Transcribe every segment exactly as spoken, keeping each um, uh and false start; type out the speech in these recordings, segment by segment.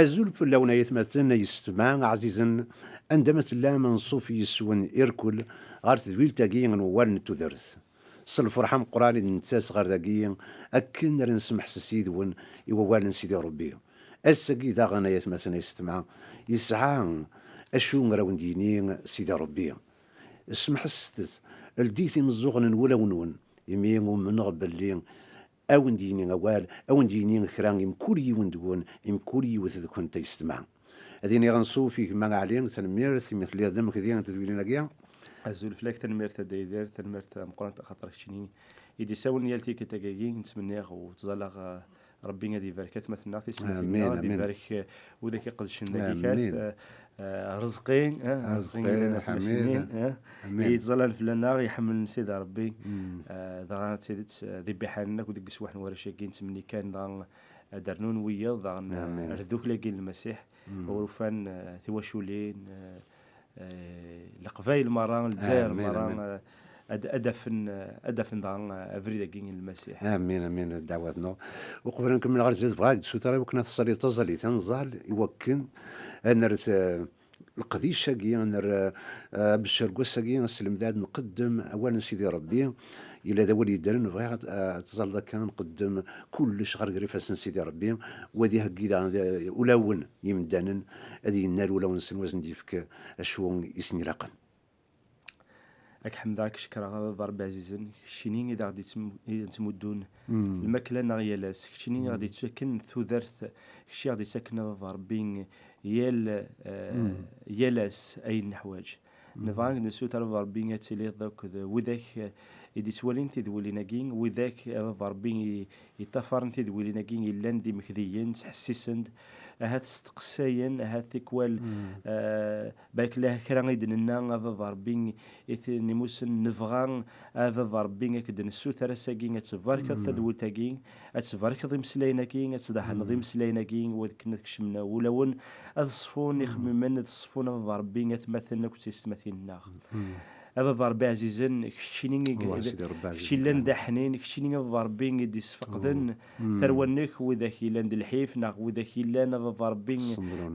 Azul fell-awen ay atmaten, ay yessetma ɛzizen, anda ma tellam, anṣuf yes-wen irkel ɣer tedwilt-agi n wawal n tudert. S lferḥ ameqqran i d-nettas ɣer dagi akken ara nesmeḥses yid-wen i wawal n Sidi Ṛebbi. Ass-agi daɣen ay atmaten, ay yessetma, yesɛa acu ara wen-d-yini Sidi Ṛebbi. Smeḥset-t, ldit imeẓẓuɣen n wulawen-nwen, imi umneɣ belli a wen-d-yini awal, a wen-d-yini kra i mkul yiwen deg-wen, i mkul yiwet deg-went ay yessetma. Ad iniɣ anṣuf i gma Ɛli, tanemmirt imi telliḍ d amekdi n tedwilin-agi. Azul fell-ak, tanemmirt a Dda Yidir, tanemmirt tameqqrant axaṭer keččini i d-isawlen yal tikkelt-agi, nettmenniɣ u ttẓallaɣ, eh, Ṛebbi ad ibarek atmaten-nneɣ, tismatin-nneɣ, ad ibarek, eh, widak iqedcen dagi kat, eh, eh, Ṛezqi, eh, Ṛezqi yellan atmaten-nni, eh, i yettẓallan fell-aneɣ, iḥemmlen Sidi Ṛebbi. Eh, dɣa d tidet, eh, d ibiḥanen akk deg yeswaḥ n warrac-agi, nettmenni kan dɣa ad d-rnun wiyaḍ, daɣen, eh, ar ddukkla-agi n Lmasiḥ, ur ufan, eh, tiwaculin, eh, eh, Leqbayel merra, Lezzayer merra, eh, ad, ad afen, eh, ad afen daɣen, eh, abrid-agi n Lmasiḥ. Amin, amin, d ddeɛwat-nneɣ. Uqbel ad nkemmel ɣer zdat, bɣiɣ ad d-sutreɣ i wakken ad teṣṣaliḍ taẓallit n ẓẓal, i wakken ad nerr, eh, leqdic-agi, ad nerr, eh, abeccer n wass-agi, asselmed ad nqeddem awal n Sidi Ṛebbi. Yella d awal yeddren, bɣiɣ ad, eh, ad teẓẓaleḍ akka, nqeddem kullec ɣer gar ifassen n Sidi Ṛebbi, u ad iheggi daɣen, eh, ulawen yimdanen, ad yennal ulawen-nsen, u ad sen-d-yefk acu i sen-ilaqen. Ad k-ḥemdeɣ, ad k-cekkreɣ, a Baba Ṛebbi ɛzizen, keččini i d aɣ-d-yettmuddun lmakla-nneɣ yal ass, keččini i aɣ-d-yettaken tudert, kečč i aɣ-d-yettaken, a Baba Ṛebbi, yal, eh, yal ass ayen neḥwaǧ. Nebɣa ad nessuter, a Baba Ṛebbi, ad tiliḍ akked widak, eh, i d-ittwalin tidwilin-agi, widak, a Baba Ṛebbi, i, yeṭṭafaren tidwilin-agi yellan d imekdiyen, ttḥessisen-d, ahat steqsayen, ahat tikwal, eh, balak la kra i d-nenna, a Baba Ṛebbi, i t-, nimusen nebɣa, a Baba Ṛebbi, ad k-d-nessuter ass-agi ad tbarkeḍ tadwilt-agi, ad tbarkeḍ imeslayen-agi, ad tdehneḍ imeslayen-agi, wakken ad kecmen wulawen, ad ṣfun ixemmimen, ad ṣfun, a Baba Ṛebbi, atmaten akked teysetmatin-nneɣ. A Baba Ṛebbi ɛzizen, keččini i, kečč yellan d aḥnin, keččini a Baba Ṛebbi i d-isfeqden tarwa-nnek, widak yellan d lḥif, neɣ widak yellan a Baba Ṛebbi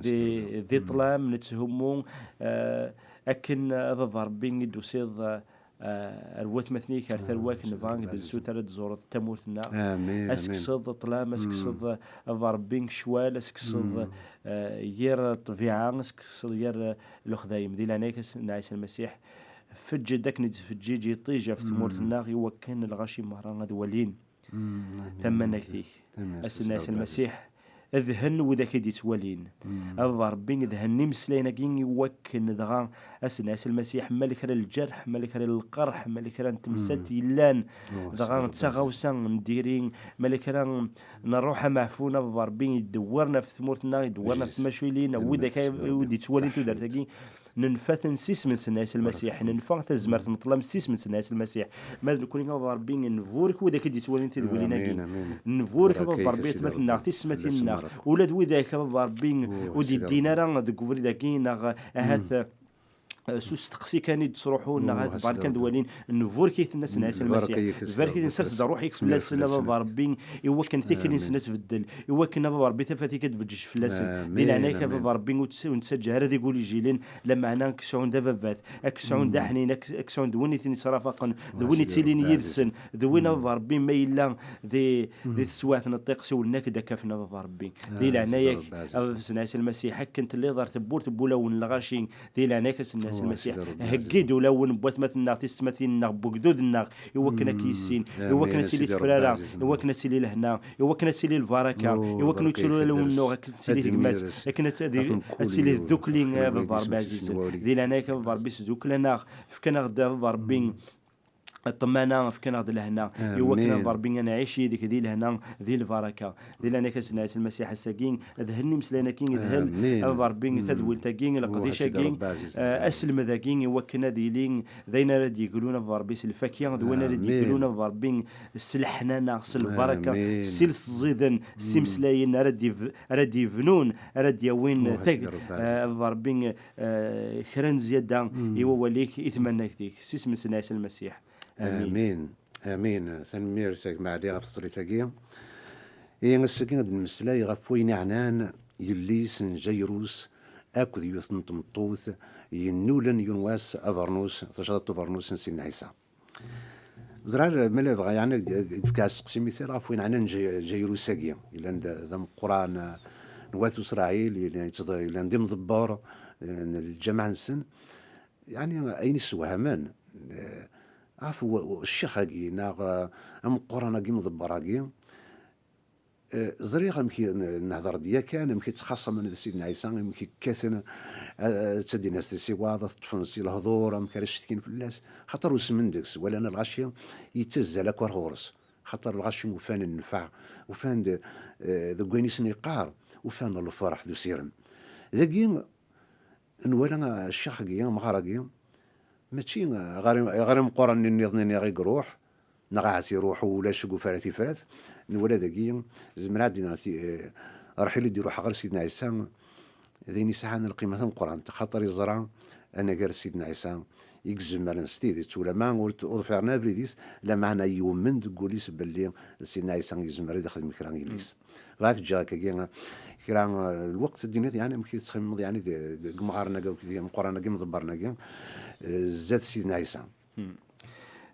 di, di ṭṭlam, netthummu, eh, akken a Baba Ṛebbi i d-tusiḍ, eh, ar watmaten-ik, ar tarwa-k, nebɣa ad d-nsuter ad d-tzureḍ tamurt-nneɣ, ad tekkseḍ ṭṭlam, ad tekkseḍ a Baba Ṛebbi ccwal, ad tekkseḍ, eh, yir ṭṭbiɛa, ad tekkseḍ yir, eh, lexdayem. Di leɛnaya-k a Sidna Ɛisa Lmasiḥ, feǧǧed akken i d-tfeǧǧiǧ iṭij ɣef tmurt-nneɣ, i wakken lɣaci merra ad walin tamanagt-ik. A Sidna Ɛisa Lmasiḥ, dhen widak i d-ittwalin. A Baba Ṛebbi, dhen imeslayen-agi i wakken dɣa a Sidna Ɛisa Lmasiḥ, ma kra n lǧerḥ, ma kra n lqerḥ, ma kra n temsalt yellan, dɣa d taɣawsa n diri, ma kra n ṛṛuḥ ameɛfun, a Baba Ṛebbi, idewwren ɣef tmurt-nneɣ, idewwren ɣef tmaculin, widak i d-ittwalin tudert-agi, nenfa-ten s isem n Sidna Ɛisa Lmasiḥ, nenfa tazmert n ṭṭlam s isem n Sidna Ɛisa Lmasiḥ. Ma d nekkni, a Baba Ṛebbi, nburek widak i d-ittwalin tidwilin-agi. Nburek, a Baba Ṛebbi, atmaten-nneɣ, tismatin-nneɣ, ula d widak, a Baba Ṛebbi, ur d-iddin ara deg ubrid-agi, neɣ ahat, eh, s usteqsi kan i d-ttruḥun, neɣ ahat bɣan kan d walin, nburek-iten a Sidna Ɛisa Lmasiḥ. Barek-iten, sers-d ṛṛuḥ-ik fell-asen, a Baba Ṛebbi, i wakken tikli-nsen ad tbeddel, i wakken a Baba Ṛebbi tafat-ik ad tbeǧǧeǧ fell-asen. Di leɛnaya-k a Baba Ṛebbi, ur tt-, ur nettaǧǧa ara d igulijilen, lameɛna ad k-sɛun d ababbat, ad k-sɛun d aḥnin, ad k-, ad k-sɛun d win i ten-yettrafaqen, d win yettilin yid-sen, d win a Baba Ṛebbi ma yella di, di teswiɛt n ṭṭiq siwlen-ak-d ad k-afen a Baba Ṛebbi. Di leɛnaya-k a Baba Sidna Ɛisa Lmasiḥ, akken telliḍ ar tewwurt n wulawen n lɣaci, di leɛnaya-k a Sidna Ɛisa Lmasiḥ, heggi-d ulawen n watmaten-nneɣ, tisetmatin-nneɣ, n wegdud-nneɣ, i wakken ad k-yissin, i wakken ad tili tefrara, i wakken ad tili lehna, i wakken ad tili lbaraka, i wakken ur ttru ulawen-nneɣ, akken ad tili tegmat, akken ad, ad, ad tili tdukli, a Baba Ṛebbi ɛzizen. Di leɛnaya-k a Baba Ṛebbi, sdukkel-aneɣ, fkan-aɣ-d a Baba Ṛebbi ṭṭmana, fkan-aɣ-d lehna, i wakken a Baba Ṛebbi ad nɛic yid-k di lehna, di lbaraka. Di leɛnaya-k a Sidna Ɛisa Lmasiḥ, ass-agi, dhen imeslayen-agi, dhen a Baba Ṛebbi tadwilt-agi, leqdic-agi, eh, aselmed-agi, i wakken ad yili d ayen ara d-yeglun a Baba Ṛebbi s lfakya, d wayen ara d-yeglun a Baba Ṛebbi s leḥnana, s lbaraka, s iles ẓiden, s imeslayen ara d-yeb-, ara d-yebnun, ara d-yawin tag-, eh, a Baba Ṛebbi, eh, kra n zzyada i wawal-ik, i tmanagt-ik, s isem n Sidna Ɛisa Lmasiḥ. Amin. Amin. Amin. Tanemmirt a gma Ɛli ɣef tẓallit-agi. I ass-agi ad nmeslay ɣef wayen iɛnan yelli-s n Jayrus akked yiwet n tmeṭṭut yennulen yiwen wass abernus, tacaḍaṭ n ubernus n Sidna Ɛisa. Ẓriɣ ma la bɣa yeɛni ad d-, ad d-yefk asteqsi mital ɣef win ɛnan Jay-, Jayrus-agi, yellan d, d ameqqran, eh, n wat Isṛayil, yellan yettḍ-, yellan d imḍebber, eh, n lǧameɛ-nsen. Yeɛni ayen isewhamen, eh, ɣef w-, w-, ccix-agi neɣ, eh, ameqqran-agi, imḍebber-agi, Eh, ẓriɣ amek i n-, nehder-d yakan, amek i ttxaṣamen d Sidna Ɛisa, amek i kkaten, eh, eh, ttadin-as tisiwaḍ, ad t-ṭṭfen si lehdur, amek ara cetkin fell-as, xaṭer usmen deg-s, walan lɣaci yettazzal akk ar ɣur-s, xaṭer lɣaci ufan nnfeɛ, ufan-d, eh, deg wayen i sen-yeqqar, ufan lferḥ d usirem. Dagi, nwala, ah, ccix-agi, amɣar-agi, mačči, ah, ɣer, ɣer imeqqranen nniḍen-nni i iruḥ, neɣ ahat iruḥ ulac deg ufrat tifrat, nwala dagi, zemreɣ ad d-iniɣ ti-, eh, Ṛaḥil i d-iruḥ ɣer Sidna Ɛisa, d ayen yesɛan lqima tameqqrant, xaṭer iẓra anagar Sidna Ɛisa i izemren s tidet, ulamma ur t-, ur ḍfiren abrid-is, lameɛna yummen deg wul-is belli Sidna Ɛisa yezmer ad ixdem kra i yelli-s. Bɣiɣ ad k-ǧǧeɣ akkagi, kra, eh, lweqt ad d-tiniḍ, yeɛni, amek i tettxemmimeḍ, yeɛni, di, di, deg umɣaren-agi, akked imeqqranen-agi, imḍebbren-agi, eh, zdat Sidna Ɛisa. Hmm.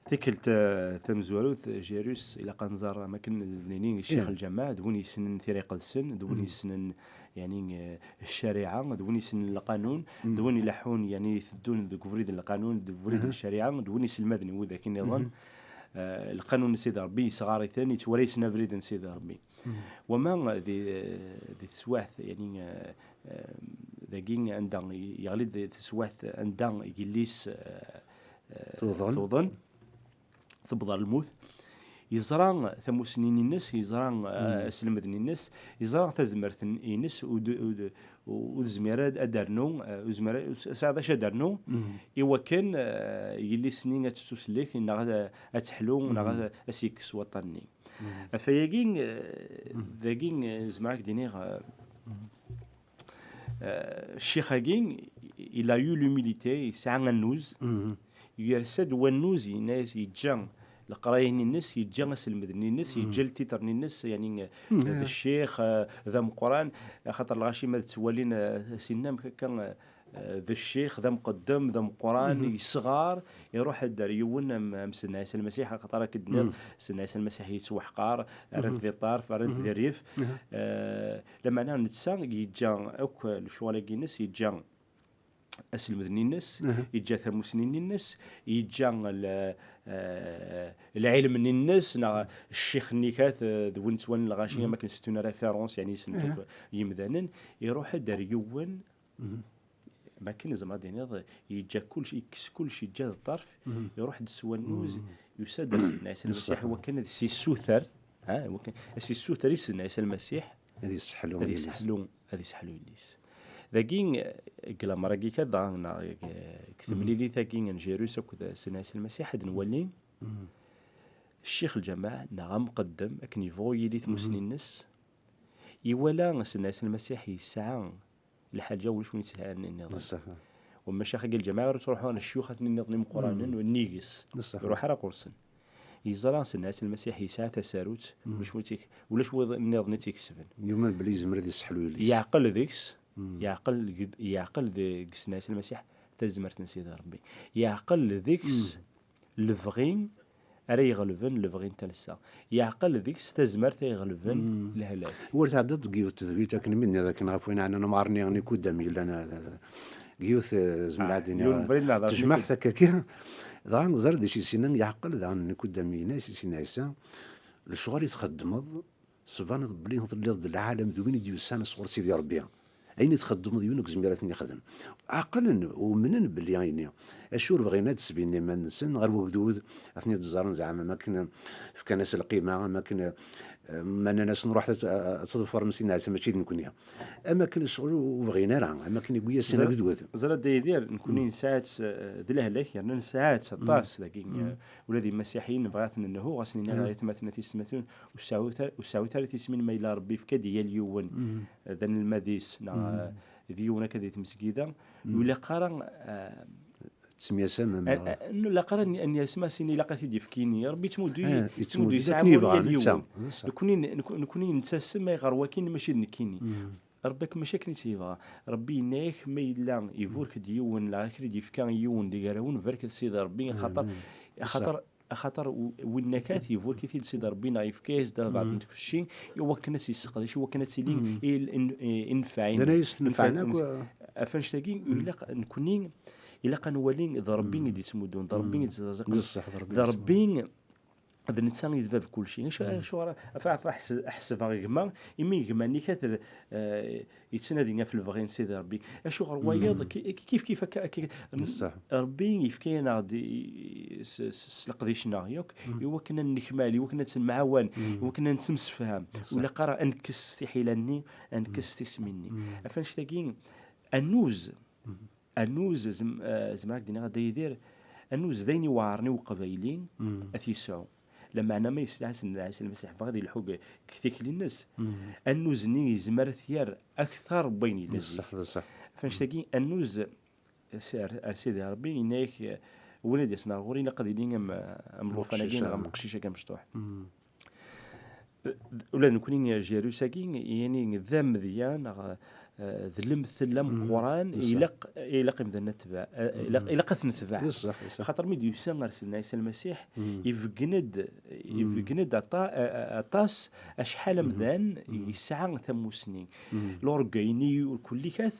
Tikkelt, eh, tamezwarut, Jayrus, ilaq ad nẓer, am akken d-nini, ccix lǧameɛ, d win yessnen tira iqedsen, d win yessnen, yeɛni, eh, ccariɛa, d win yessnen lqanun, d win ileḥḥun, yeɛni, iteddun deg ubrid n lqanun, deg ubrid n ccariɛa, d win iselmaden i widak nniḍen. Eh, lqanun n Sidi Ṛebbi yesɣar-iten, yettwara yessen abrid n Sidi Ṛebbi. Wama di, di teswiɛt, yeɛni, eh, eh, dagi anda yeɣli-d di teswiɛt anda yelli-s, eh, eh, Tuḍen. Tuḍen, tewweḍ ɣer lmut, yeẓra tamussni-ines, yeẓra, eh, aselmed-ines, yeẓra tazmert-ines, ur d-, ur d-, ur tezmir ad, ad d-ternu, eh, ur tezmir, ur tesɛi d acu ad d-ternu, i wakken, eh, yelli-s-nni ad tettusellek, neɣ ad, ad teḥlu, neɣ ad, ad s-yekkes waṭṭan-nni. Ɣef wayagi, eh, dagi, eh, zemreɣ ad k-d-iniɣ, eh, eh, ccix-agi, il a eu l'humilité, yesɛa annuz, yersa-d wannuz, yenna-yas, yeǧǧa leqrayen-ines, yeǧǧa aselmed-ines, yeǧǧa ltitren-ines, yeɛni, eh, d ccix, eh, d ameqqran, axaṭer lɣaci ma d-ttwalin, eh, sinna, amek akka, eh, eh, d ccix, d amqeddem, d ameqqran, yesɣar, iruḥ-d ar yiwen am, am Sidna Ɛisa Lmasiḥ, axaṭer akken d-nniɣ, Sidna Ɛisa Lmasiḥ yettwaḥqar, rran-t di ṭṭerf, rran-t di rrif. Eh, lameɛna netta yeǧǧa akk lecɣal-agi-ines, yeǧǧa aselmed-nni-ines, yeǧǧa tamussni-nni-ines, yeǧǧa l-, eh, lɛilm-nni-ines, neɣ ccix-nni kat, eh, d win ttwalin lɣaci, am akken settun référence, yeɛni ssnen akk yimdanen, iruḥ-d ar yiwen, am akken tzemreḍ ad d-tiniḍ, yeǧǧa kullec, yekkes kullec, yeǧǧa d ṭṭerf, iruḥ-d s wannuz, yusa-d ar Sidna Ɛisa Lmasiḥ, wakken ad s-yessuter, ha, wakken ad s-yessuter i Sidna Ɛisa Lmasiḥ, ad yesseḥlu ad yelli-s. Yesseḥlu, ad yesseḥlu yelli-s. Dagi, eh, deg lamer-agi kan, dɣa, neɣ, eh, deg temlilit-agi n Jayrus akked Sidna Ɛisa Lmasiḥ, ad nwali ccix lǧameɛ, neɣ amqeddem, akken yebɣu yili tmussni-ines, iwala Sidna Ɛisa Lmasiḥ yesɛa lḥaǧa ulac win yesɛan nniḍen. Ṣṣeḥ. Wamma ccix-agi lǧameɛ ur ttruḥu ara ccuyuxat nniḍen imeqqranen, nnig-s. Ṣṣeḥ. Ur ruḥ ara ɣur-sen. Yeẓra Sidna Ɛisa Lmasiḥ yesɛa tasarut, ulac win tt-, ulac win nniḍen i tt-ikesben. Yumen belli yezmer ad yesseḥlu yelli-s. Yeɛqel deg-s, yeɛqel deg-, yeɛqel deg Sidna Ɛisa Lmasiḥ tazmert n Sidi Ṛebbi. Yeɛqel deg-s lebɣi ara iɣelben lebɣi n talsa. Yeɛqel deg-s tazmert ay iɣelben lehlak. Ur tɛeddaḍ deg yiwet tedwilt akken mi d-nniḍ akken ɣef wayen ɛnan amɣar-nni Nikudam yellan, eh, deg yiwet, eh, zemreɣ ad iniɣ, yiwen ubrid neɣ d tejmaɛt akka kan. Dɣa ẓer d acu i s-yenna, yeɛqel daɣen Nikudam, yenna-as i Sidna Ɛisa, lecɣal i txeddmeḍ, tbaneḍ belli telliḍ d lɛalam d win i d-yusan sɣur Sidi Ṛebbi. Ayen i txeddmeḍ yiwen ur yezmir ad ten-ixdem. Ɛeqlen, umnen belli ayen-nni. Acu ur bɣin ad d-sbinen iman-nsen ɣer wegdud, ad ten-id-ẓren zeɛma am akken fkan-as lqima, am akken, eh, ma nnan-asen ruḥet ad, ad tḍefrem Sidna Ɛisa mačči d nekni. Am akken ccɣel ur bɣin ara, am akken yewwi-yasen agdud. Ẓer a Dda Yidir, nekni nesɛa-tt, eh, d lehlak, yerna nesɛa-tt aṭas dagi, eh, ula d imasiḥiyen nebɣa ad ten-nhu, ɣas nini aytmaten a tiyessetmatin, ur sɛut ara, ur sɛut ara tismin, ma yella Ṛebbi yefka-d i yal yiwen, eh, d anelmad-is, neɣ, eh, d yiwen akka di tmesgida, ur ilaq ara, eh, Ttemyasamem, eh, neɣ? Eh, ur ilaq ara ad n-, ad nyasem, as-nini ilaq ad t-id-yefk ini. Ṛebbi yettmuddu, eh, yettmuddu yettmuddu yesɛa akken yebɣa, wul i yal yiwen. Netta. Nekkni, nek-, nekkni nettasem ayɣer wakin mačči d nekkini. Rebbi-k mačči akken i tt-yebɣa. Rebbi yenna-yak ma yella iburek-d yiwen, neɣ akken i d-yefka yiwen d igarawen, barket Sidi Rebbi, axaṭer, axaṭer, axaṭer w-, winna kat iburek-it-id Sidi Rebbi, neɣ yefka-yas-d abeɛḍ n tfecci, i wakken ad tt-yesseqdec, i wakken ad tili i l-, in-, i, inefɛen. D anay s tenfɛen akk, ins-, ɣef annect-agi, ilaq nekni, ilaq ad nwali d Rebbi i d-yettmuddun, d Rebbi i d-yettreẓẓiqen. D ṣṣeḥ, d Rebbi i d-yettmuddun. D Rebbi d netta i d bab kulci. Acu, acuɣer, af, af, ḥes-, ḥesbeɣ gma, imi gma-nni kat d, eh, yettnadi ɣef lebɣi n Sidi Rebbi. Acuɣer wayeḍ ki-, ki-, kif kif akka, akka, n-, Rebbi yefka-yaneɣ-d i, i, s, s, s leqdic-nneɣ yakk, i wakken ad nnekmal, i wakken ad nettemɛawan, i wakken ad nettemsefham. Ur ilaq ara ad nekkes tiḥila-nni, ad nekkes tismi-nni. Af annect-agi, annuz, Annuz, zem-, eh, zemreɣ ad k-d-iniɣ a Dda Yidir, annuz d ayen iweɛren i uqbayli ad t-yesɛu. Lameɛna ma yesla-as Sidna Ɛisa Lmasiḥ, bɣa ad yelḥu deg, deg tikli-nnes, annuz-nni yezmer ad t-yerr akteṛ n wayen yella zik. D ṣṣeḥ, d ṣṣeḥ. Ɣef annect-agi, annuz, eh, s-, ar, ar Sidi Ṛebbi, yenna-yak, eh, win ad d-yasen ar ɣur-i ilaq ad yili am, am llufan-agi neɣ am uqcic-agi amecṭuḥ. Ula d nekkni, Jairus-agi, yani d amedya neɣ, eh, d lemtel ameqqran, ilaq, ilaq imdanen ad tba-, eh, ilaq, ilaq ad t-netbeɛ. D ṣṣeḥ, d ṣṣeḥ. Xaṭer mi d-yusa ɣer Sidna Ɛisa Lmasiḥ, ibeggen-d, ibeggen-d aṭa-, a-, a-, aṭas, acḥal amdan yesɛa tamusni. L'orgueil-nni kulli kat,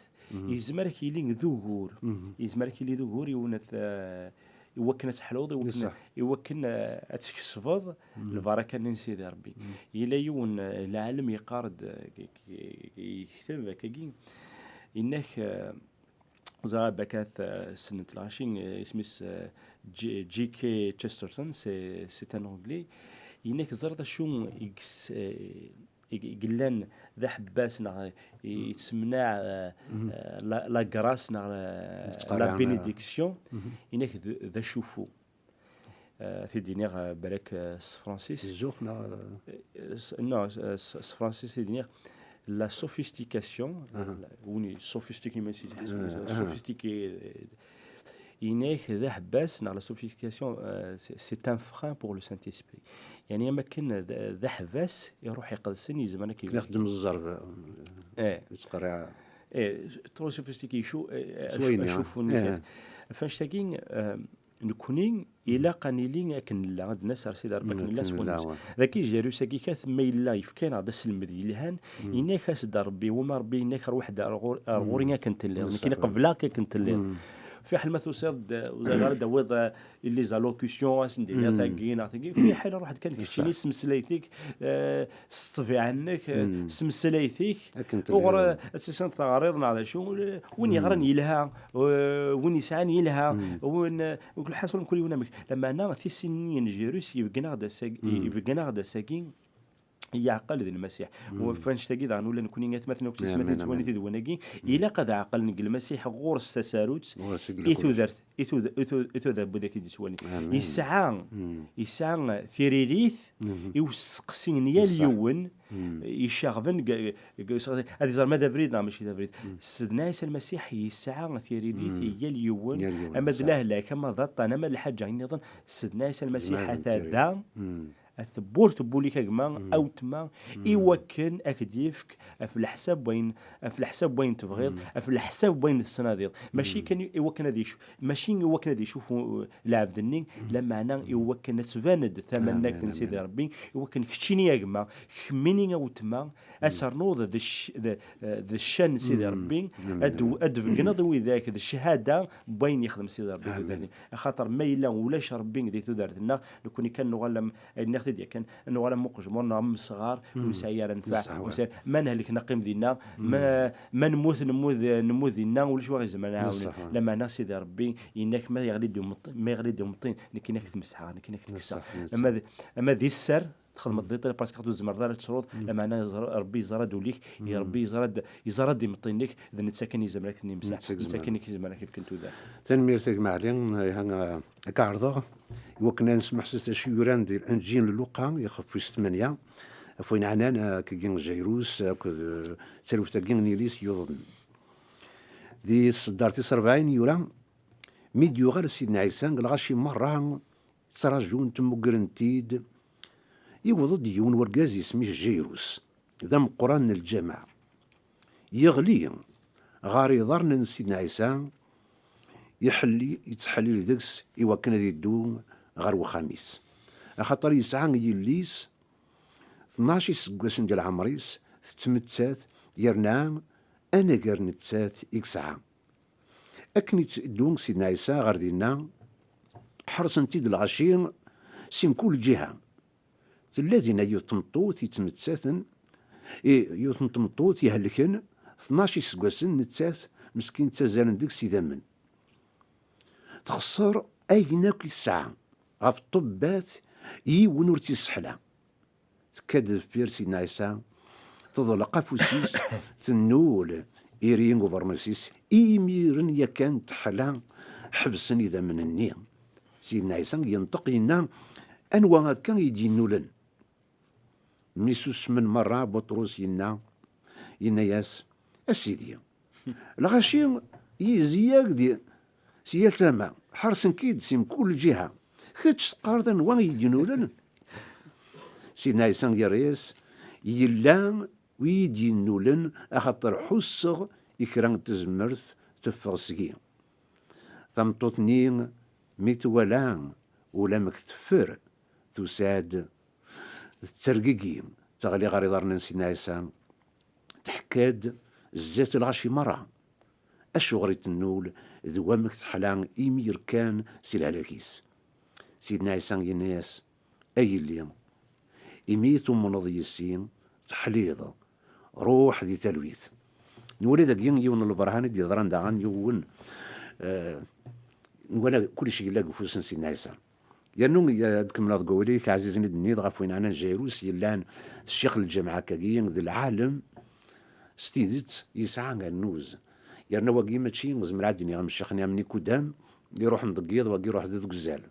yezmer ad k-yili d ugur. Yezmer ad k-yili d ugur i wen-, eh, i wakken ad teḥluḍ, i wakken, i wakken, eh, ad tkesbeḍ lbaraka-nni n Sidi Ṛebbi. Yella yiwen, eh, lɛalem yeqqar-d, eh, k-, k-, yekteb akkagi, yenna-k, eh, ẓriɣ bakat, eh, ssnen lɣaci, eh, isem-is, eh, J-, J K Chesterton, c'est, c'est un Anglais. Yenna-k ẓriɣ d acu i yes-, eh, i, i yellan d aḥebbas neɣ i, yettemneɛ, eh, eh, la, la grâce neɣ, eh, la bénédiction, inek d, d acuffu. Eh, t-id-iniɣ, eh, balak, eh, s tefransist. Zzux neɣ, eh, s-, non, s-, s-, s tefransist i d-iniɣ la sophistication, la, win sophistiqué, même si sophistiqué, eh, Inek d aḥebbas neɣ la sophistication, euh, c'est, c'est un frein pour le Saint-Esprit. Yani am akken d, d aḥebbas i Ṛṛuḥ Iqedsen yezmer ad k-, Akken ixeddem zzerb, eh, yettqerriɛ. Eh, trop sophistiqué, icu-, eh, s wayen, acuffu-nni. Ɣef annect-agi, eh, nekkni ilaq ad nili akken nella, ad d-nas ar Sidi Ṛebbi akken nella s wudem-is. Dagi, Jairus-agi kat ma yella yefka-aneɣ-d aselmed yelhan, yenna-k-as-d Ṛebbi, wama Ṛebbi yenna-k ṛuḥ-d ar ɣur-, ar ɣur-i akken telliḍ, nekkini qebleɣ-k akken telliḍ. Fiḥel ma tusiḍ-d, ur ẓriɣ ara d-tawiḍ, eh, les allocutions, ad sen-d-tiniḍ tagi neɣ tagi, fiḥel ṛuḥ-d kan keččini s tmeslayt-ik, eh, s ṭṭbiɛa-nnek, eh, s tmeslayt-ik, uɣer, eh, ad tisineḍ teɣriḍ neɣ d acu, eh, win yeɣran yelha, eh, win yesɛan yelha, win, eh, lḥaṣul mkul yiwen amek. Lameɛna tissin-nni n Jairus yebgen-aɣ-d ass-agi, yebgen-aɣ-d ass-agi, yeɛqel d Lmasiḥ. Ɣef annect-agi daɣen ula nekkni atmaten akk tismatin ttwalin tidwin-agi, ilaq ad ɛeqlen deg Lmasiḥ ɣur-s tasarut i tudert, i tud-, i tud-, i tudert n wid akk i d-yettwalin. Yesɛa, yesɛa tiririt i usteqsi n yal yiwen, icaɣben deg, deg, ad iẓer ma d abrid neɣ mačči d abrid. Sidna Ɛisa Lmasiḥ yesɛa tiririt i yal yiwen, ama d lehlak, ama d aṭṭan, ama d lḥaǧa nniḍen, Sidna Ɛisa Lmasiḥ ata da, At tewwurt n wul-ik a gma, a wetma, i wakken ad k-d-yefk ɣef leḥsab wayen, ɣef leḥsab wayen tebɣiḍ, ɣef leḥsab wayen tettnadiḍ. Mačči kan i, i wakken ad icu-, mačči i wakken ad icufu, uh, lɛebd-nni, lameɛna i wakken ad tban-d tamannagt n Sidi Ṛebbi, i wakken keččini a gma, kemmini a wetma, ad ternuḍ d cc-, d, d ccan n Sidi Ṛebbi, ad d-, ad d-tbeggneḍ i widak d cchada n wayen yexdem Sidi Ṛebbi. Axaṭer ma yella ulac Ṛebbi di tudert-nneɣ, nekkni kan nuɣal am, ayen nniɣ-t-id yakan, nuɣal am uqejmur neɣ am umesɣar, ur nesɛi ara nnfeɛ, ur nesɛi, ma nehlek neqqim dinna, ma, ma nemmut, nemmut, nemmut dinna, ulac wa ɣ-izemren ad aɣ-iɛawen. Lameɛna Sidi Ṛebbi yenna-k ma yeɣli-d umeṭṭi-, ma yeɣli-d umeṭṭi, nekkini ad k-tmesḥeɣ, nekkini ad k-tekkseɣ. Ama d, ama d isser, txedmeḍ di ṭṭir, parce que ur tzemreḍ ara ad tesruḍ, lameɛna yeẓra-, Ṛebbi yeẓra-d ul-ik, Ṛebbi yeẓra-d, yeẓra-d imeṭṭi-nnek, d netta kan i yezmer ad k-ten-yemseḥ, netta kan i k-yezmer ad k-yefken tudert. Tanemmirt a gma Ɛli, iha, ad k-ɛerḍeɣ i wakken ad nesmeḥses d acu yuran di Lenǧil n Luqa, ixef wis tmanya, ɣef wayen ɛnan, eh, akkagi Jairus, akked, eh, taluft-agi n yilis yuḍnen. Di tseddart tis rebɛin yura, mi d-yuɣal Sidna Ɛisa, lɣaci merra ttraǧun-t, mmugren-t-id. Yewweḍ-d yiwen wergaz isem-is Jairus, d ameqqran n lǧameɛ. yeɣli ɣer iḍarren n Sidna Ɛisa, iḥelli, yettḥellil deg-s i wakken ad iddu ɣer wexxam-is. Axaṭer yesɛa yelli-s, tnac iseggasen di leɛmer-is, tettmettat, yerna anagar nettat i yesɛa. Akken itteddu Sidna Ɛisa ɣer dinna, ḥersen-t-id lɣaci si mkul lǧiha. Tella dinna yiwet n tmeṭṭut yettmettaten, i, yiwet n tmeṭṭut ihelken, tnac iseggasen, nettat meskin ttazzalen deg-s idammen. Texṣer ayen akk i tesɛa, ɣef ṭṭebbat yiwen ur tt-isseḥla. Tekka-d deffir Sidna Ɛisa, teḍleq afus-is, tennul iri n ubeṛnus-is, imiren yakan teḥla, ḥebsen idammen-nni. Sidna Ɛisa yenṭeq yenna: "Anwa akka i d-yennulen?" Mi susmen merra, Buṭrus yenna, yenna-yas: "A Sidi, lɣaci yezzi-ak-d si yal tama, ḥersen-k-id si mkul lǧiha. Kečč teqqareḍ anwa i yi-d-yennulen?" Sidna Ɛisa yerra-yas: "Yella wi yi-d-yennulen, axaṭer ḥusseɣ i kra n tezmert teffeɣ seg-i." Tameṭṭut-nni, mi twala ulamek teffer, tusa-d tettergigi, teɣli ɣer iḍarren n Sidna Ɛisa, teḥka-d zdat lɣaci merra acuɣer i tennul d wamek teḥla imi yerkan si lehlak-is. Sidna Ɛisa yenna-yas: "A yelli, imi tumneḍ yis-i, teḥliḍ, ruḥ di talwit." Nwala dagi yiwen n lebrhan i d-yeḍran daɣen yiwen, eh, nwala kullec yella deg ufus n Sidna Ɛisa. Yernu, eh, ad kemmleɣ deg wawal-ik, ɛzizen i d-tenniḍ ɣef win ɛnan Jairus, yellan d ccix n lǧameɛ akkagi, d lɛalem s tidet, yesɛa annuz. Yerna wagi mačči, zemreɣ ad d-iniɣ, am ccix-nni am Nikudam, iruḥen deg yiḍ, wagi iruḥ-d deg uzal,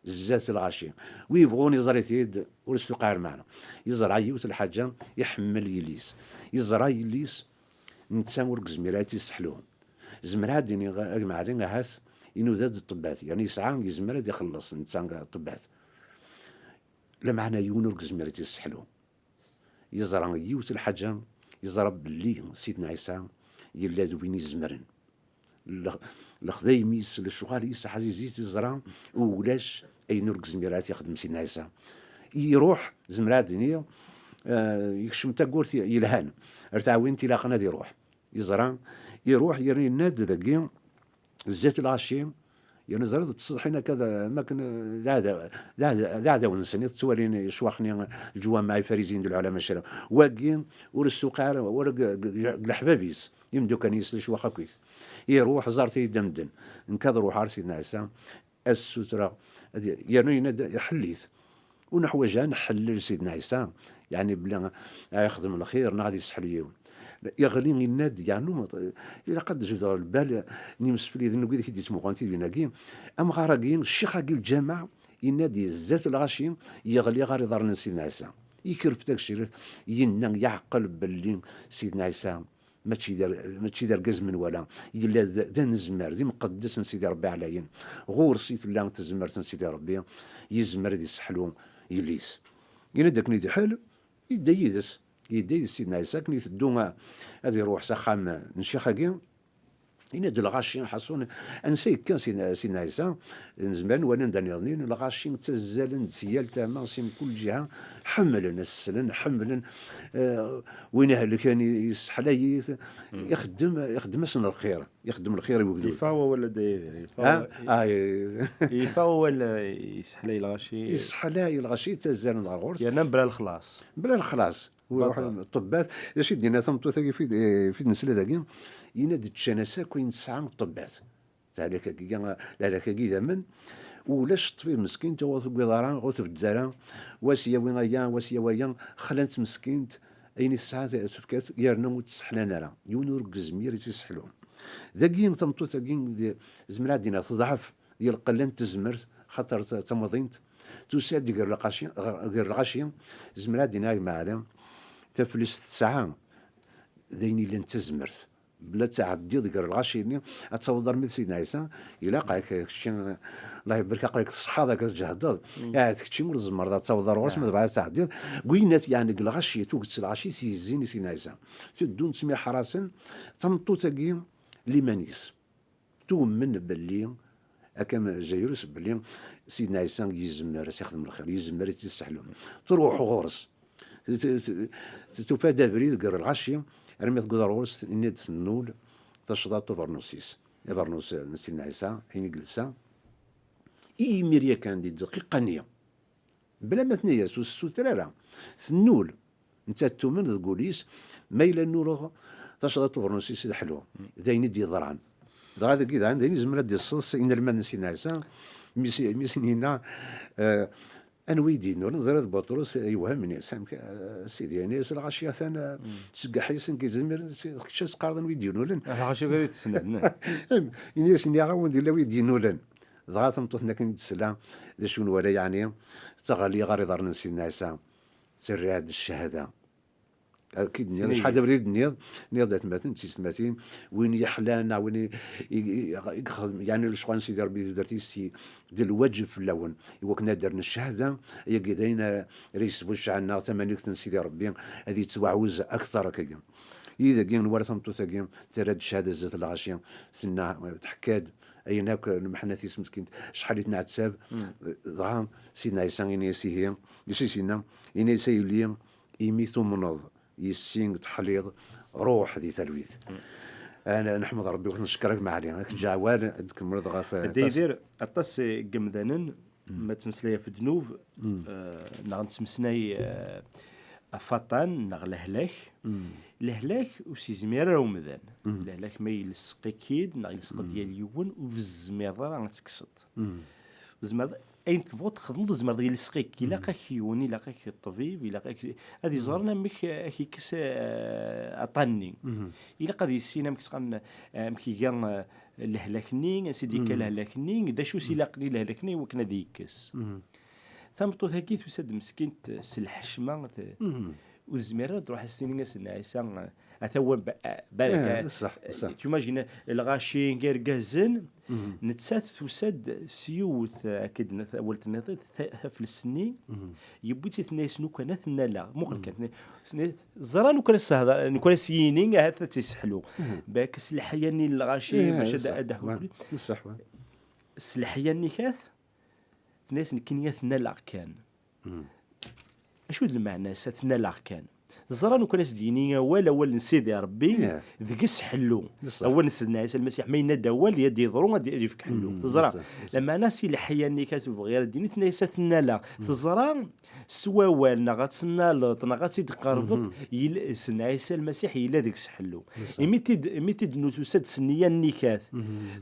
zdat lɣaci. Wi yebɣun iẓer-it-id, ur s-tuqiɛ ara lmeɛna. Yeẓra yiwet lḥaǧa, iḥemmel yelli-s. Yeẓra yelli-s, netta ur yezmir ad tt-yesseḥlu. Zemreɣ ad d-iniɣ, a gma Ɛli, ahat inuda-d ṭṭebbat, yerna yesɛa, yezmer ad ixelleṣ netta ṭṭebbat. Lameɛna yiwen ur yezmir ad tt-yesseḥlu. Yeẓra yiwet lḥaǧa, yeẓra belli Sidna Ɛisa yella d win izemren. Lex-, lexdayem-is, lecɣal-is, ɛzizit, yeẓra ulac ayen ur yezmir ad t-yexdem Sidna Ɛisa. Iruḥ, zemreɣ ad d-iniɣ, eh, yekcem tawwurt yelhan, ar tɛwint ilaqen ad iruḥ. Yeẓra, iruḥ, yerna yenna-d dagi, zdat lɣaci, yerna ẓriɣ d ttseḍḥin akka d, am akken d aɛda-, d aɛda-, d aɛdawen-nsen i tettwalin ccwaḥ-nni, leǧwameɛ, ifariziyen d lɛulama ccrab. Wagi ur s-tuqiɛ ara, wala deg, deg, deg leḥbab-is, imeddukal-is, lecwaḥ akkit. Iruḥ, ẓer-t-id a medden. Nekk ad ruḥeɣ ar Sidna Ɛisa, ad s-sutreɣ, ad y-, yernu yenna-d, iḥell-it. Ur neḥwaǧ ara nḥellel Sidna Ɛisa, yeɛni belli ara yexdem lxir neɣ ad yesseḥlu yiwen. Iɣli yenna-d, yeɛnu, ilaq ad d-zudreɣ lbal n yimsefliden n wid i d-yettmuqun tidwin-agi. Amɣar-agi, ccix-agi, lǧameɛ, yenna-d, zdat lɣaci, yeɣli ɣer iḍarren n Sidna Ɛisa. Yekref tagecrit, yenna, yeɛqel belli Sidna Ɛisa mačči d ar-, mačči d argaz menwala, yella d, d anezmar, d imqeddes n Sidi Ṛebbi ɛlayen. Ɣur-s i tella tezmert n Sidi Ṛebbi, yezmer ad yesseḥlu yelli-s. Yenna-d akken i d-iḥel, yedda yid-s. Yedda yid-s Sidna Ɛisa, akken iteddu, a, ad iruḥ s axxam n ccix-agi, yenna-d lɣaci, ḥaṣun, ansa yekka Sidna, Sidna Ɛisa, nezmer nwali anda nniḍen, lɣaci ttazzalen-d si yal tama, si mkul ǧiha, ḥemmlen ad slen, ḥemmlen, eh, win ihelken i-, yesseḥlay-it, ixeddem, ixeddem-asen lxir, ixeddem lxir i wegdud. Yeffeɣ wawal a Dda Yidir, yeffeɣ Ah, wawal, ah, eh. Yeffeɣ wawal, eh, yesseḥlay lɣaci. Yesseḥlay lɣaci, ttazzalen ɣer ɣur-s. Yerna bla lexlaṣ. Bla lexlaṣ. Baṭel. Ṭṭebbat, d acu i d-yenna tameṭṭut-agi fi d-, eh, fi d-nesla dagi? Yenna-d ččan-as akk ayen tesɛa n ṭṭebbat. Lehlak-agi, lehlak-agi idammen, ulac ṭṭbib meskin, ur tewwiḍ ara, ur tbedded ara, wa s-yawi aya, wa s-yawi aya, xlan-tt meskint, ayen i tesɛa tefka-t, yerna ur tt-sseḥlan ara, yiwen ur yezmir ad tt-yesseḥlu. Dagi, tameṭṭut-agi, d-, zemreɣ ad d-iniɣ teḍɛef di lqella n tezmert, xaṭer d, d tamḍint, tusa-d gar lɣaci, ɣer, gar lɣaci, zemreɣ ad d-iniɣ a gma Ɛli, taflest tesɛa d ayen yellan d tazmert. Bla ttɛeddiḍ gar lɣaci-nni, ad taweḍ armi d Sidna Ɛisa. Ilaq-ak kečči, Allah ibarek, aql-ak tṣeḥḥaḍ, akka tǧehdeḍ. Ahat kečči ur tzemreḍ ad taweḍ ar ɣur-s, ma tebɣiḍ ad tɛeddiḍ. Guyinat, yeɛni, deg lɣaci, tuget s lɣaci s yezzin i Sidna Ɛisa. Teddun ttmiḥrasen, tameṭṭut-agi liman-is. Tumen belli, akka am Jayrus, belli Sidna Ɛisa yezmer ad s-ixdem lxir, yezmer ad tt-isseḥlu. Truḥ ɣur-s. T-, t-, t-, tufa-d abrid gar lɣaci, armi tewweḍ ɣur-s, tenna-d tennul tacḍaṭ ubernus-is. Abernus n Sidna Ɛisa, ayen i yelsa. I imir yakan, di dqiqa-nni, bla ma tenna-yas, ur s-tessuter ara. Tennul. Nettat tumen deg wul-is, ma yella nnuleɣ tacḍaṭ ubernus-is d ḥlu. D ayen i d-yeḍran. Dɣa dagi daɣen, d ayen izmer ad d-iṣṣeḍ s inelmaden n Sidna Ɛisa, mi s-, mi sen-yenna, eh, anwa i d-yennulen? Ẓriɣ d Buṭrus, yewhem, ini-as, amek, eh, Sidi, ini-as, lɣaci atan, eh, ttseggḥ-isen, kečč ad teqqareḍ anwa i d-yennulen? Lɣaci akka i d-tesnadem. Ini-as, nniɣ-awen-d, yella wi d-yennulen. Dɣa tameṭṭut-nni akken i d-tesla, d acu nwala, yeɛni, teɣli ɣer iḍarren n Sidna Ɛisa, terra-d ccahada. Akka i d-nniɣ, acḥal d abrid nniɣ, nniɣ-d atmaten, d tiyessetmatin, win yeḥlan, neɣ win i, i, i, i ixedmen, yeɛni lecɣal n Sidi Ṛebbi di tudert-is, si, d lwaǧeb fell-awen, i wakken ad d-rren ccahada, ayagi d ayen ara, ara yesbuccɛen, neɣ tamanegt n Sidi Ṛebbi, ad yettwaɛuz akteṛ akkagi. Yid-agi, nwala tameṭṭut-agi, terra-d ccahada zdat lɣaci, tenna, teḥka-d ayen akk, lemḥenna-is meskint, acḥal i tenɛettab, dɣa Sidna Ɛisa ini-as ihi, d acu i s-yenna? Ini-as a yelli, imi tumneḍ, yessi teḥliḍ, ruḥ di talwit. Ana neḥmed Ṛebbi, ur t-neckeṛ, a gma Ɛli, ad k-ǧǧeɣ awal, ad tkemmleḍ ɣef... Dda Yidir, aṭas n yemdanen, ma ttmeslay ɣef ddnub, eh, neɣ nettmeslay, eh, ɣef waṭṭan, neɣ lehlak, lehlak ur s-yezmir ara umdan. Lehlak ma yelseq-ik-id, neɣ yelseq-d yal yiwen, ur tezmireḍ ara ad tekkseḍ. Tzemreḍ, ayen tebɣuḍ txedmeḍ, tzemreḍ yelseq-ik. Ilaq-ak yiwen, ilaq-ak ṭṭbib, ilaq-ak ad iẓren amek, eh, ak-ikkes, eh, aṭṭan-nni. Ilaq ad yissin amek ttqan, eh, amek iga, eh, lehlak-nni, ansi d-ikka lehlak-nni, d acu s ilaqen i lehlak-nni i wakken ad ikkes. Tameṭṭut-agi tusa-d meskint s lḥecma, t-, ur tezmir ara ad truḥ ad s-tini a Sidna Ɛisa, ata wa ba-, barek. Eh, d ṣṣeḥ, d ṣṣeḥ. Tu imagines, lɣaci, irgazen, nettat tusa-d s yiwet, eh, akken d-tenna tawalt-nniḍen, ta-, taflest-nni, yewwi-tt-id, tenna-yas, "Nukan ad ten-alleɣ." Muqel kan, tenna-, tenna-, ẓran nukan ad s-tehder, nukan ad s-yini, ahat ad tt-isseḥlu. Bak s leḥya-nni n lɣaci, bac ad, ad d-ḥkukli. D ṣṣeḥ, wa. S leḥya-nni kat, tenna-yas, "Nekkini ad ten-alleɣ kan." Acu d lmeɛna-s, ad ten-alleɣ kan? Teẓra, lukan as-d-yini awal, awal n Sidi Ṛebbi, deg-s ḥellu. Awal n Sidna Ɛisa Lmasiḥ, ma yenna-d awal, ad d-yeḍru, ad, ad yefk ḥellu. Teẓra? Lameɛna si leḥya-nni kat ur bɣi ara d-yini, tenna-yas ad ten-alleɣ. Teẓra s wawal, neɣ ad tennaleḍ, neɣ ad tt-id-tqerbeḍ, yella, Sidna Ɛisa Lmasiḥ yella deg-s ḥellu. Imi t-id, imi t-id-nnu tusa-d s nniya-nni kat,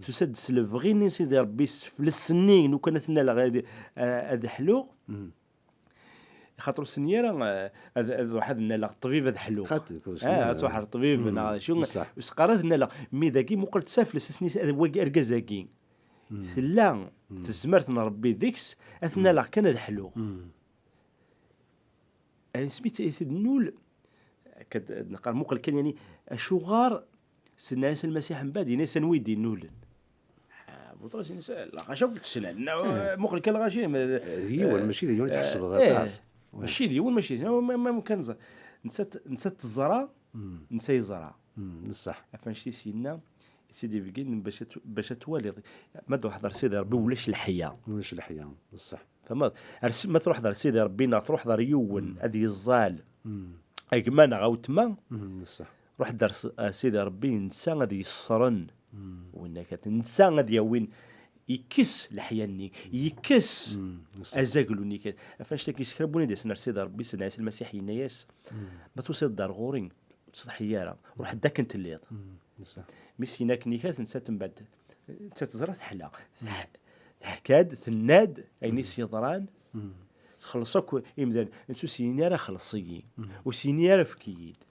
tusa-d s lebɣi-nni n Sidi Ṛebbi, s teflest-nni, lukan ad ten-alleɣ ad, ad ḥluɣ. Xaṭer ur s-nni ara, eh, ad, ad ruḥ ad nnaleɣ ṭṭbib ad ḥluɣ. Xaṭi, ur s-nni ara. Ad truḥ ar ṭṭbib, neɣ d acu, ur s-qqar ad nnaleɣ. Mi dagi muqel-d s afles, as-nni, "Wagi, argaz-agi, tella tezmert n Ṛebbi deg-s, ad t-nnaleɣ kan ad ḥluɣ." Ayen smi t-, t-id-nnul, akka d-, d-neqqar, muqel kan, yani, acuɣer Sidna Ɛisa Lmasiḥ mbeɛd, yenna-yas, "Anwa i d-innulen?" Ah, Buṭrus yenna-yas, "Lɣaci akk kksen, muqel kan lɣaci." D yiwen, eh, mačči d yiwen i tḥesbeḍ, eh, aṭas. Mačči d yiwen, mačči d yiwen, ma, ma, ma kan ẓer. Nettat, nettat teẓra, netta yeẓra. D ṣṣeḥ. Ɣef annect-is yenna, i tt-id-ibeggen bac ad t-, bac ad twaliḍ. Ma d-ruḥeḍ ar Sidi Ṛebbi, ulac leḥya. Ulac leḥya, d ṣṣeḥ. Tfehmeḍ? Ar s-, ma truḥeḍ ar Sidi Ṛebbi, neɣ truḥeḍ ar yiwen ad yeẓẓal a gma neɣ a wetma, ruḥ-d ar s-, ar Sidi Ṛebbi, netta ad yeṣṣren. Winna kat, netta ad yawin, yekkes leḥya-nni, yekkes azaglu-nni kat. Ɣef annect-agi, s kra n win i d-yasen ar Sidi Ṛebbi, Sidna Ɛisa Lmasiḥ yenna-yas, "Ma tusiḍ-d ar ɣur-i, ur ttsetḥi ara, ruḥ-d akken telliḍ." Mi s-yenna akken i kat, nettat mbeɛd, nettat teẓra teḥla. Teḥ-, teḥka-d, tenna-d ayen i s-yeḍran, txelleṣ akk imdanen. Nettat ur s-yenni ara xelleṣ-iyi, ur s-yenni ara efk-iyi-d.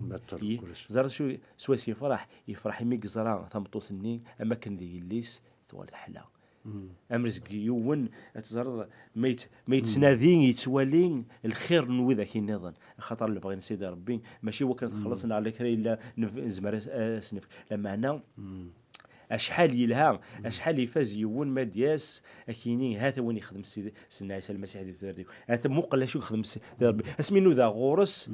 Ẓer acu, s wacu yefreḥ, yefreḥ imi yeẓra tameṭṭut-nni, am akken d yelli-s, tuɣal teḥla. Amer seg yiwen, ad teẓreḍ, ma yet-, ma yettnadi, yettwali lxir n widak nniḍen. Axaṭer lebɣi n Sidi Ṛebbi, mačči wakken ad txelleṣ neɣ ala kra yella nef-, nezmer as-, as-nefk. Lameɛna, acḥal yelha, acḥal ifaz yiwen ma d-yas, ad k-yini, hata win yexdem Sidi, Sidna Ɛisa Lmasiḥ di tudert-iw. Hata muqel acu yexdem Sidi Ṛebbi. Asmi nudaɣ ɣur-s,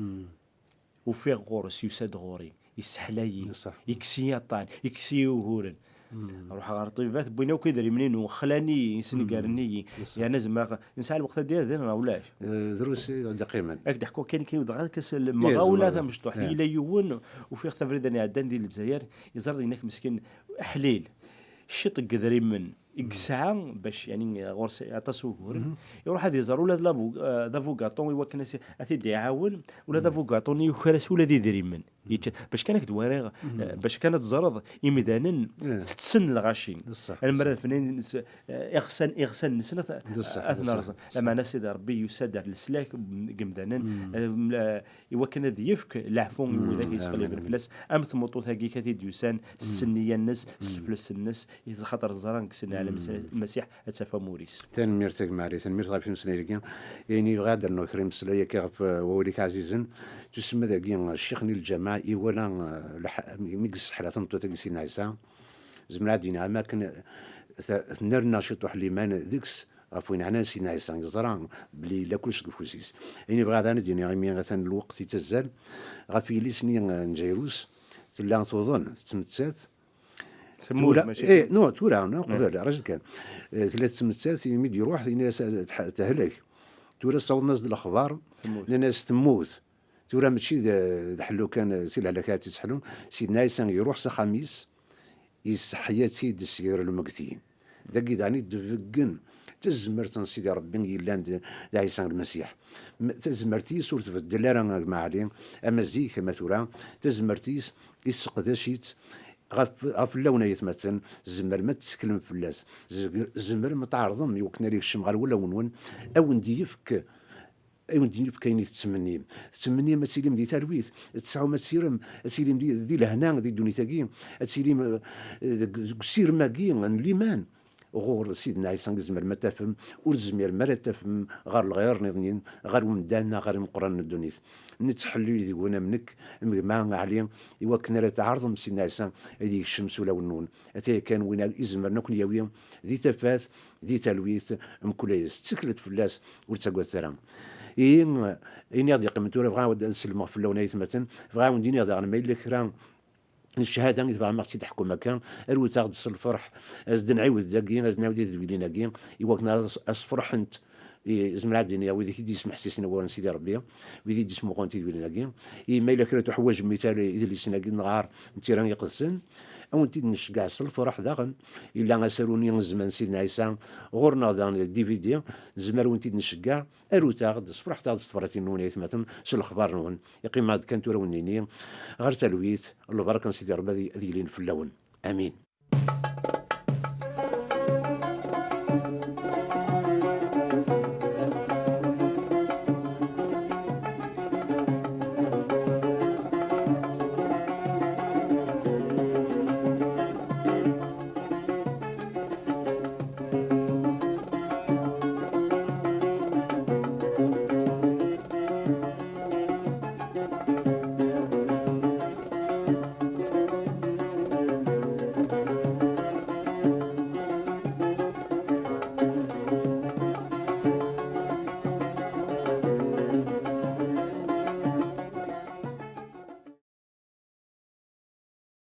ufiɣ ɣur-s, yusa-d ɣur-i, yesseḥla-yi, yekkes-iyi aṭṭan, yekkes-iyi uguren. Ruḥeɣ ɣer ṭṭbibat, wwin akk idrimen-inu, xlan-iyi, snegren-iyi. Yerna zemreɣ, nesɛa lweqt ad d-yadden neɣ ulac? Eh, drus i d-iqqimen. Ad k-d-ḥkuɣ kan, kan, dɣa kas lemɣawla tamecṭuḥt. Yella yiwen, ufiɣ-t abrid-a iɛeddan di Lezzayer, iẓer dinna-k meskin, aḥlil, ciṭ n yedrimen i yesɛa, bac, yani, ɣur-s aṭas uguren, iruḥ ad iẓer ula d labu-, eh, d abugaṭu i wakken as-, ad t-id-iɛawen, ula d abugaṭu-nni yuker-as ula d idrimen. Yečča-, bac kan ad k-d-wariɣ, eh, bac kan ad teẓreḍ imdanen tetten lɣaci. Almi ara d-fnen s-, eh, iɣsan, iɣsan-nsen ad, ad ten-rẓen. Lameɛna Sidi Ṛebbi yusa-d ar leslak n yimdanen, eh, m-, eh, i wakken ad yefk leɛfu i widak yesqelliben fell-as, am tmeṭṭut-agi kan i d-yusan s nniya-nnes, s teflest-nnes, i xaṭer ẓran deg Sidna Ɛli Masiḥ ad taf amur-is. Tanemmirt a gma Ɛli, tanemmirt ɣef imeslayen-agi. Ayen yebɣa ad d-rnuɣ kra imeslay akka ɣef, eh, wawal-ik ɛzizen. Tusemma dagi, eh, ccix-nni n lǧameɛ iwala, eh, lḥ-, mi yesseḥla tameṭṭut-agi Sidna Ɛisa. Zemreɣ ad d-iniɣ am akken, eh, ta-, tennerna ciṭuḥ liman deg-s ɣef win ɛnan Sidna Ɛisa. Yeẓra belli yella kullec deg ufus-is. Ayen yebɣa ad d-iniɣ imi atan lweqt yettazzal, ɣef yelli-s-nni, eh, n Ǧayrus, tella tuḍen, tettmettat, Temmut, tura, mačči eh, no, tura, no, qbel, rajed kan. Eh, tella tettmettat, imi d-iruḥ, ini-as, eh, tḥ-, tehlek. Tura ssawḍen-as-d lexbar, nnan-as temmut. Tura mačči d, d ḥellu kan, eh, si lehlak ad tt-iseḥlu. Sidna Ɛisa iruḥ s axxam-is, yesseḥya-tt-id s ger lmegti. Dagi daɣen i d-tbeggen tazmert n Sidi Ṛebbi yellan d, d Ɛisa Lmasiḥ. M-, tazmert-is ur tbeddel ara, a gma Ɛli, ama zik, ama tura, tazmert-is isseqdac-itt ɣef, ɣef fell-awen ay atmaten, tzemrem ad tetteklem fell-as, zeg-, tzemrem ad tɛerḍem i wakken ara yekcem ɣer wulawen-nwen, a wen-d-yefk, a wen-d-yefk ayen i tettmennim. Tettmennim ad tilim di talwit, tesɛum ad tirem, ad tilim di, di lehna di ddunit-agi, ad tilim, eh, deg, deg usirem-agi n liman. Ɣur Sidna Ɛisa i tzemrem ad tafem, ur tezmirem ara ad tafem ɣer lɣir-nniḍen, ɣer umdan neɣ ɣer imeqqranen n ddunit. Nettḥellil deg-wen am nekk, am gma Ɛli, i wakken ara tɛerḍem Sidna Ɛisa ad yekcem s ulawen-nwen. Ataya kan win izemren ad ken-yawi di tafat, di talwit, mkul ass. Tteklet fell-as, ur ttagadet ara. Ihi, ayen i ɣ-d-yeqqimen tura, bɣiɣ ad sellmeɣ fell-awen ay atmaten, bɣiɣ ad wen-d-iniɣ daɣen ma yella kra n cchada i tebɣam ad ɣ-tt-id-teḥkum akka, arut-aɣ-d s lferḥ, ad s-d-nɛiwed dagi, ad s-nɛiwed i tedwilin-agi, i wakken ad s-, ad s-ferḥent, i, zemreɣ ad d-iniɣ, wid i d-yesmeḥsisen i wawal n Sidi Ṛebbi, wid i d-yesmuqun tidwilin-agi. I ma yella kra tuḥwaǧem i tal-, idlisen-agi, neɣ ar n tira iqedsen, ad wen-t-id-nceggeɛ s lferḥ daɣen. Yella asaru-nni n zzman n Sidna Ɛisa, ɣur-neɣ daɣen D V D, nezmer ad wen-t-id-nceggeɛ, arut-aɣ-d, sefṛeḥt-aɣ-d s tebṛatin-nwen, ay atmaten, s lexbaṛ-nwen. Iqqim-aɣ-d kan tura wen-nini, ɣer talwit, lbaraka n Sidi Ṛebbi ad y-, ad yilin fell-awen. Amin.